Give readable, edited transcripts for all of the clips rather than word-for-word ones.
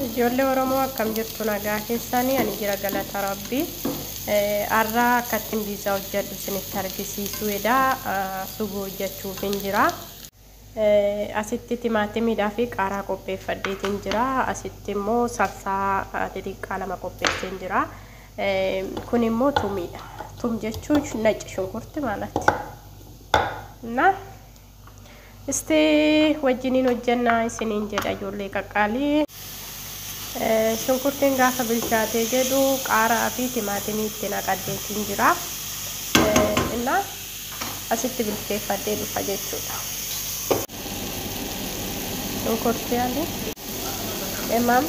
Ijoollee Oromoo akkam jirtu nagaa keessanii ani jira galata rabbii. Har'a akka ittiin biizaa hojjedhu isinitti argisiisuudha. Sugoo hojjechuuf hin jira. Asitti timaatimiidhaa fi qaaraa qopheeffadheetiin jira. Asitti immoo salsaa xixiqqaa lama qopheesseen jira. Kun immoo tumiidha. Tum jechuun ነጭ ሽንኩርት ማለት እና እስቲ wajjiniin hojjennaa isiniin jedha ijoollee qaqqaalii. Shunkurtiin gaafa bilchaatee jedhu qaaraa fi timaatimii itti naqadheetiin jira. እና asitti bilcheeffadhee dhufa jechuudha. Shunkurtii adii ቅመም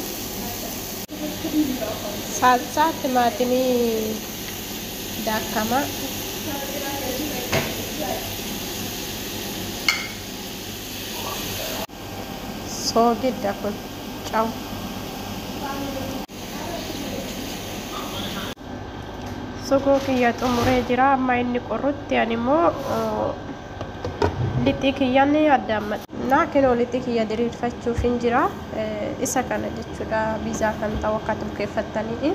salsaa timaatimii daakamaa soogidda kun cawu. Sugoo kiyya xumuree jira. Amma inni qorrutti ani immoo lixii kiyyaan addaammadha. Naa kinoo lixii kiyya diriirfachuuf hin jira. Isa kana jechuudha biizaa kan ta'u akka tulkeeffattanii.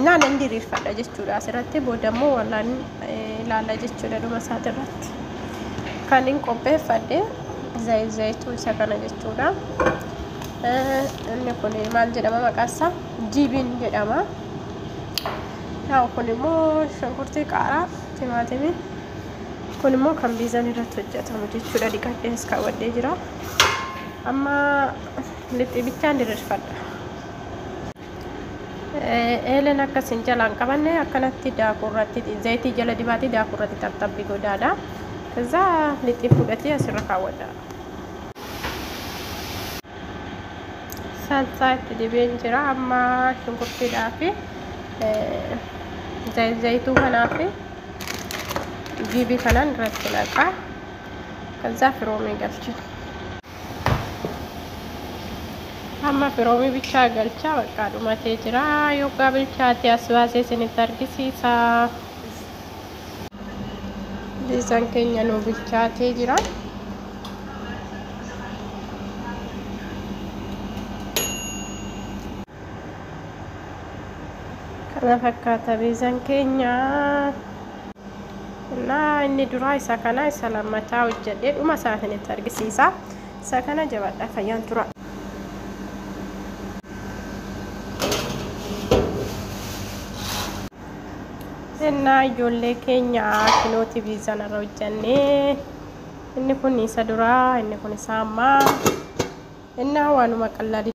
Naa nan diriirfadha jechuudha asirratti booda immoo wallaan ilaala jechuudha dhuma isaatirratti. Kan hin qopheeffadhe zayituu isa kana jechuudha. Inni kun maal jedhama maqaan isaa? Jibiin jedhama. Yaa kun immoo shunkurtii, qaaraa, timaatimii. Kun immoo kan biizaan irratti hojjetamu jechuudha. Dhiqadhee as kaawwadhee jira. Amma lixii bichaan diriirfadha. Eeleen akkasin jalaan qabanne akkanatti daakuu irratti zayitii jala dibaatii daakuu irratti xabxabbi godhaadha. ከዛ lixii fudhatee asirra kaawwadha. Salsaa itti dibeen jira. Amma shunkurtiidhaa fi zayituu kanaa fi jibii kanaan irratti naqa. ከዛ firoomii galcha. Amma firoomii bichaa galcha bakka dhumatee jira. Yoggaa bilchaate as baasee isinitti argisiisa. Biizaan keenya nuu bilchaatee jira. Kana fakkaata biizaan keenya. እና inni duraa isa kana isa lammataa hojjedhee dhuma isaa isinitti argisiisa. Isa kana jabaadhaa fayyaan tura. እና ijoollee keenya kinooti biizaan irra hojjennee inni kun isa duraa inni kun isa ammaa እና waanuma qal'aa.